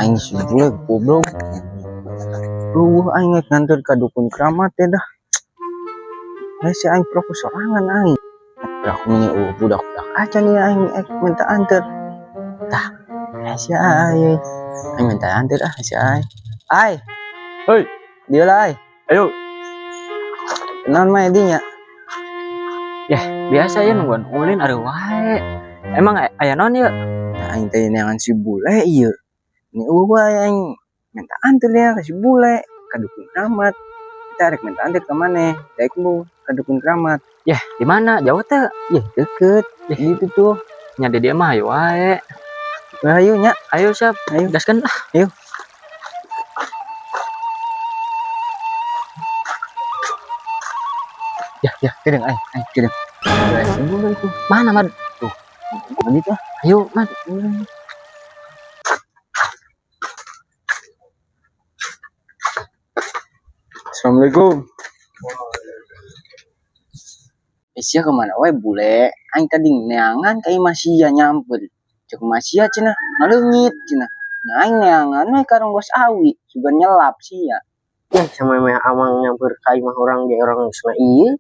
Aing si bule goblok. Lu aing rek nganter ka dukun keramat ya dah. Eh si aing proku sorangan aing. Aku ini budak-budak aja nih aing minta anter. Tah, si aing. Aing minta anter ah si aing. Ai. Hoi. Dia lah ai. Ayo. Naon mah dinya? Ya, biasa ya nungguan ulin ari wae. Emang aya naon ieu? Nah, aing teh neangan si bule ieu. Ini eueuh aing minta anter ya ke si bule ka dukun keramat. Kita rek minta anter ke mana? Daek lu ka dukun keramat. Yah, di mana? Jauh teu? Yah, deket. Gitu tuh. Nya di dieu mah ayo wae. Ayo nya. Ayo siap. Ayo. Gaskeun lah. Ayo. Ya, ya, kedeng aing, aing kedeng. Ayo, itu. Mana, Mad? Tuh. Lanjut lah. Ayo, Mad. Assalamualaikum. Sia kemana wae bule? Aing tadi neangan ka imah sia nyamper. Cek imah sia cenah ngaleungit cenah. Nah, aing neangan we ka Ronggos Awi, sugan nyelap sia. Ya sama meh amang nyamper ka imah urang ge urang geus mah ieu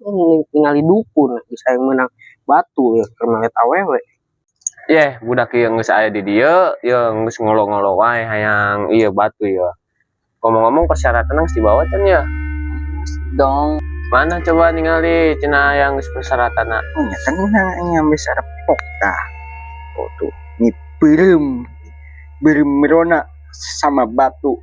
ningali dukun geus aya meunang batu ya keur melet awewe. Yeh, budak ieu geus aya di dieu, ieu geus ngolo-ngolo wae hayang ieu batu ieu. Ngomong-ngomong persyaratan geus dibawa can ya? Dong. Mana coba ningali cenah aya geus persyaratanna. Oh nya tenang aing ngambil sarepok tah. Oh tuh, ini beureum. Beureum merona sama batu.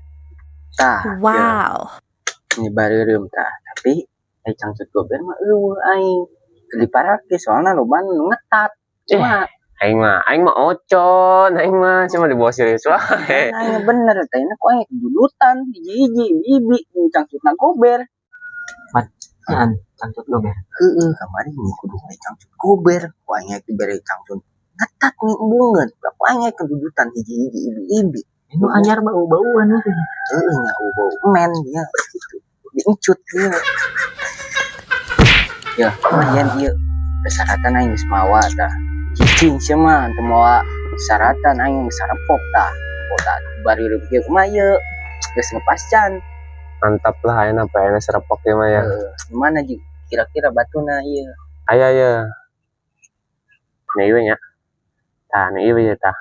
Tah. Wow. Ya. Ini bareureum tah, tapi ai cangcut gober mah eueuh aing. Teu diparake soalna loba nu ngetat. Cuma Aing mah ocon, aing mah cuma dibawa serius wae. Aing bener teh na ku aing dudutan hiji-hiji bibi cangcutna gober. Mat, nyan cangcut gober. Heeh, kamari kudu aing cangcut gober, ku aing dibere cangcut ngetat nih embungeun. Ku aing kedudutan hiji-hiji ibi-ibi. Ini anyar bau-bauan itu. Heeh, nya bau men dia gitu. Diencut dia. Ya, lumayan ieu. Persyaratan aing geus mawa tah. Cicing sia mah teu mawa persyaratan aing geus sarepok tah. Oh tah bari kieu kumaha ieu? Geus ngepascan. Mantap lah ayeuna apa ayeuna serepok ieu mah ya. Mana ji kira-kira batuna ieu? Aya ye. Nah ieu nya. Tah nah ieu ye tah.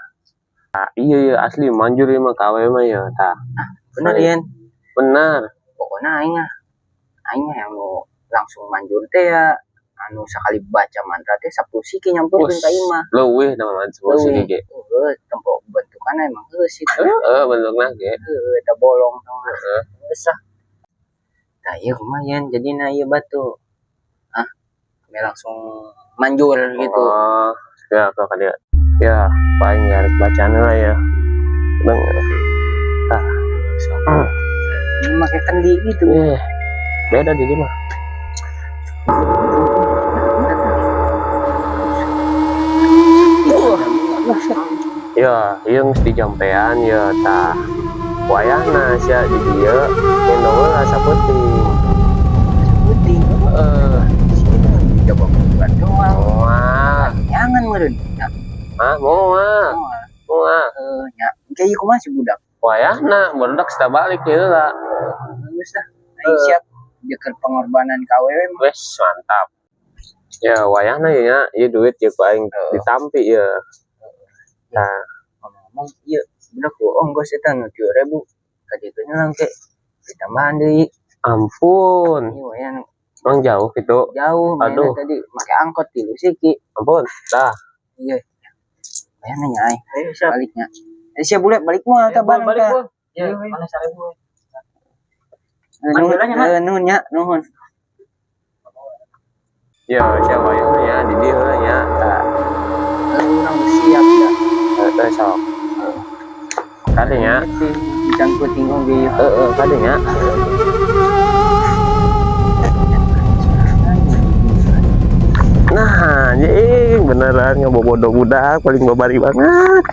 Tah ieu ye asli manjur ieu mah kawe mah ye tah. Ah, bener yen. Bener. Pokona aing ah. Aing yang nu langsung manjur teh ya. Anu sakali baca mantra teh 10 siki nyamperkeun ka imah. Leuwih da mah 10 siki ge. Heueuh, tempo bentukanna emang heueuh sih. Heeh, bentukna ge. Heueuh, eta bolong tong. Heeh. Geus lah. Tah ieu kumaha yen jadina ieu batu. Hah? Kami langsung manjur gitu. Oh, ya ka dia. Ya, paling harus bacaan lah ya. Bang. Tah. Ini make kendi gitu. Beda di dia mah. Ya, ieu geus dijampean ya tah. Wayahna sia di dieu ngendong heula saeutik. Saeutik. Heeh. Sini mah dicoba bukan doang. Moal. Jangan meureun. Ya. Hah, moal. Moal. Heeh, nya. Engke ieu kumaha si budak? Wayahna barudak geus balik ieu lah. Geus lah. Aing siap jeung pengorbanan ka awewe mah. Wes mantap. Ya wayahna ieu nya, ieu duit ieu ku aing ditampi ieu. Nah, ngomong-ngomong ieu budak bohong geus eta nu 7.000. Ka ditu nya lang ke ditambahan deui. Ampun. Ieu wayahna. Emang jauh gitu? Jauh, mainnya Aduh. Tadi make angkot 3 siki. Ampun, dah. Iya. Wayahna nya aing. Ayo siap. Baliknya. Siap bule balik moal tah bareng balik, tah. Bul. Ya, mana 1.000. Nuhun, Manggilnya, Mak. nuhun nya, nuhun. Ya, siap wayahna nya di dieu heula nya. Tah. Urang siap dah. Heeh, sok. Kade nya. Ikan puting oge ieu. Heeh, kade nya. Nah, anjing beneran ngebobodo budak paling babari banget.